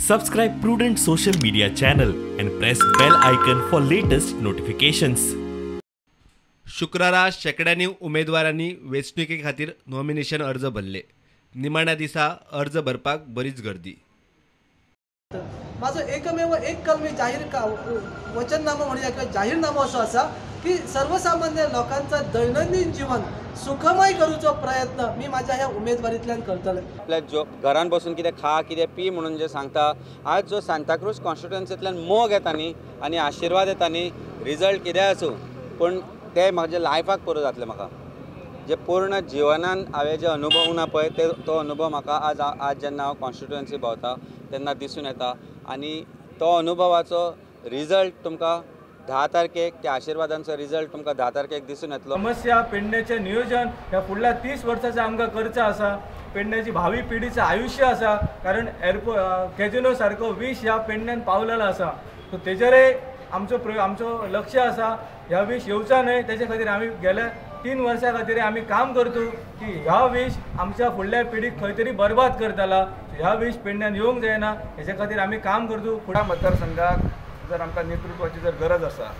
Subscribe Prudent social media channel and press bell icon for latest notifications. शुक्रारा शेंकड्यांनी उमेदवारांनी वेंचणुके खातीर नॉमिनेशन अर्ज भरले. निमाण्या दिसा अर्ज भरपाक बरीच गर्दी. माझो एकमेव एक कलमी जाहीर वचननामो म्हणूया किंवा जाहीरनामो असो आसा की सर्वसामान्य लोकांचा दैनंदिन जीवन सुखमय करूचो प्रयत्न मी माझ्या ह्या उमेदवारीतल्यान करतले. आपल्या जो घरान बसून कितें खा कितें पी म्हणून जे सांगता, आज जो सांताक्रूज कॉन्स्टिट्युएन्सींतल्यान मोग येता न्ही आनी आशिर्वाद येता न्ही, रिजल्ट कितें आसूं पूण ते म्हाजे लायफाक पुरो जातले. म्हाका जे पूर्ण जिवनान हांवें जे अनुभव ना पळय ते तो अनुभव म्हाका आज आज जेन्ना हांव कॉन्स्टिट्युएन्सी भोंवता तेन्ना दिसून येता आनी तो अनुभवाचो रिजल्ट तुमकां 10 तारखेक, त्या आशिर्वादांचो रिजल्ट तुमकां 10 तारखेक दिसून येतलो. समस्या पेडण्याचें नियोजन ह्या फुडल्या 30 वर्साचें आमकां करचें आसा. पेडण्याची भावी पिढीचें आयुश्य आसा, कारण एअरपोर्ट कॅजिनो सारको विश ह्या पेडण्यान पावलेलो आसा. सो तेजेरय आमचो लक्ष आसा. ह्या विश येवचा न्हय तेजे खातीर आमी गेल्या 3 वर्सां खातीर आमी काम करता की ह्या विश आमच्या फुडल्या पिढीक खंय तरी बरबाद करतला. ह्या विश पेडण्यान येवंक जायना हेजे खातीर आमी काम करता. फुडा मतदारसंघाक जर आमकां नेतृत्वाची जर गरज आसा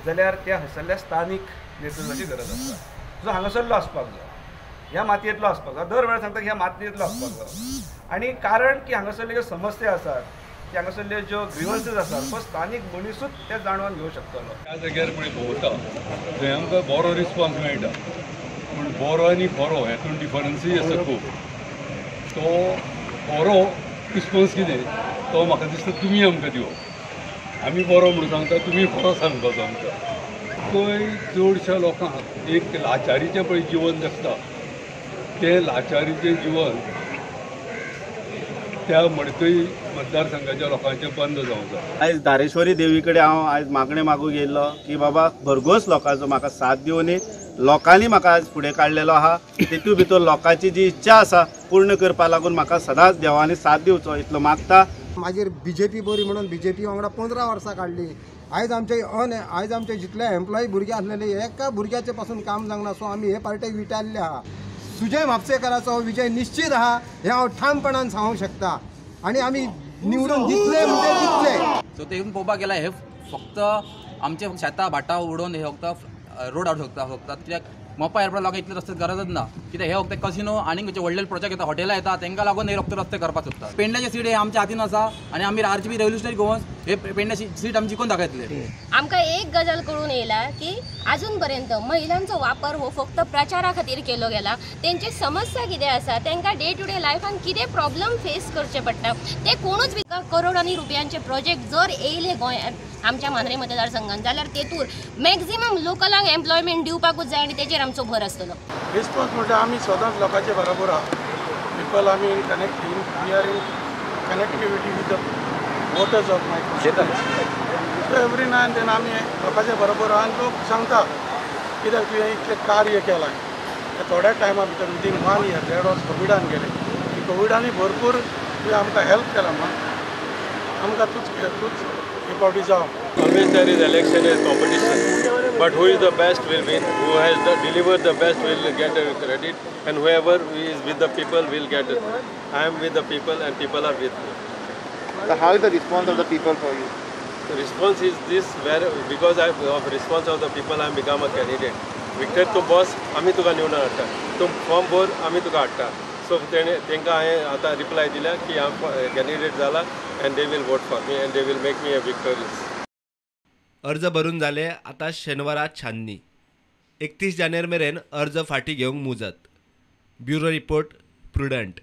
जाल्यार त्या हांगासरल्या स्थानीक नेतृत्वाची गरज आसा, जो हांगासरलो आसपाक जाय, ह्या मातयेंतलो आसपाक जाय. दर वेळार सांगता की ह्या मातयेंतलो आसपाक जाय आनी कारण की हांगासरल्यो ज्यो समस्या आसात, की हांगासरल्यो ज्यो ग्रिवन्सीस आसात, तो स्थानीक मनिसूच ते जाणून घेवंक शकतलो. त्या जाग्यार पळय भोंवता थंय आमकां बरो रिस्पॉन्स मेळटा, पूण बरो आनी खरो हेतून डिफरन्सूय आसा खूब. तो खरो रिस्पॉन्स कितें तो म्हाका दिसता तुमी आमकां दिवप. आमी बरो म्हणून सांगता, तुमी खरो सांगपाचो आमकां. थंय चडश्या लोकांक एक लाचारीचें पळय जीवन जगता, तें लाचारीचें जीवन त्या मडकय मतदारसंघाच्या लोकांचें बंद जावंक जाय. आयज धारेश्वरी देवी कडेन हांव आयज मागणें मागूंक येयल्लो की बाबा भरघोस लोकांचो म्हाका साथ दिवनी, लोकांनी म्हाका आज फुडें काडलेलो आहा. तेतूंत भितर लोकांची जी इच्छा आसा पूर्ण करपा लागून म्हाका सदांच देवांनी साथ दिवचो इतलो मागता. मागीर बीजेपी बरी म्हणून बीजेपी वांगडा 15 वर्सां काडली. आयज आमचे आयज आमचे जितले एम्प्लॉई भुरगे आसलेले एका भुरग्याचे पासून काम जावंक ना. सो आमी हे पार्टेक विटाल्ले आहा. सुजय म्हापसेकराचो विजय निश्चित आहा हें हांव ठामपणान सांगूंक शकता आनी आमी निवडून दितले म्हणजे दितले. सो ते पळोवपाक गेल्यार हे फक्त आमचे शेतां भाटां उडोवन हे फक्त रोड हाडूंक शकता. कित्याक मोपा एअरपोर्ट लोकांक इतले रस्ते गरजच ना. कित्याक हे फक्त कसिनो आनी खंयचे व्हडले प्रोजेक्ट येता, हॉटेलां येता, तांकां लागून हे फक्त रस्ते करपाक सोदता. पेडण्याचे सीट हे आमच्या हातीन आसा आनी आमी आरजीपी रेव्होल्युशनरी गोवन्स हे पेडण्याची सीट आमी जिखून दाखयतले. आमकां एक गजाल कळून येयला की अजून पर्यंत महिलांचो वापर हो फक्त प्रचारा खातीर केलो गेला. तेंची समस्या कितें आसा, तांकां डे टू डे लायफान कितें प्रॉब्लम फेस करचे पडटा ते कोणूच करोडांनी रुपयांचे प्रोजेक्ट जर येयले गोंय आमच्या मांद्रे मतदारसंघान जाल्यार तेतूर मॅक्झिमम लोकलांक एम्प्लॉयमेंट दिवपाकूच जाय आनी तेजेर आमचो भर आसतलो. रिस्पॉन्स म्हणल्यार आमी सदांच लोकांचे बरोबर आहा. पिपल आमी in connecting, we are in connectivity with the voters of my constituency. So every now and then आमी लोकांचे बरोबर आहा आनी लोक सांगता कित्याक तुवें इतलें कार्य केलां थोड्या टायमा भितर, विदीन 1 year 1.5 वर्स कोविडान गेले. कोविडानूय भरपूर तुवें आमकां हेल्प केला मा, आमकां तूंच हे फावटी जावं. Always there is election is competition, but who is the best will win, who has delivered the best will get credit, and whoever is with the people will get it. I am with the people and people are with me. So how is the response of the people for you? The response is this, where because I of response of the people I am become a candidate. Victor tu boss, आमी तुका निवडून हाडटा, तूं form भर आमी तुका हाडटा. So तांकां हांवें आतां रिप्लाय दिल्या की हांव कॅन्डिडेट जाला and they will vote for me and they will make me a victorious. अर्ज भरून जाले, आतां शेनवारा छाननी. 31 जानेर मेरेन अर्ज फाटीं घेवंक मुजत. Bureau report, Prudent.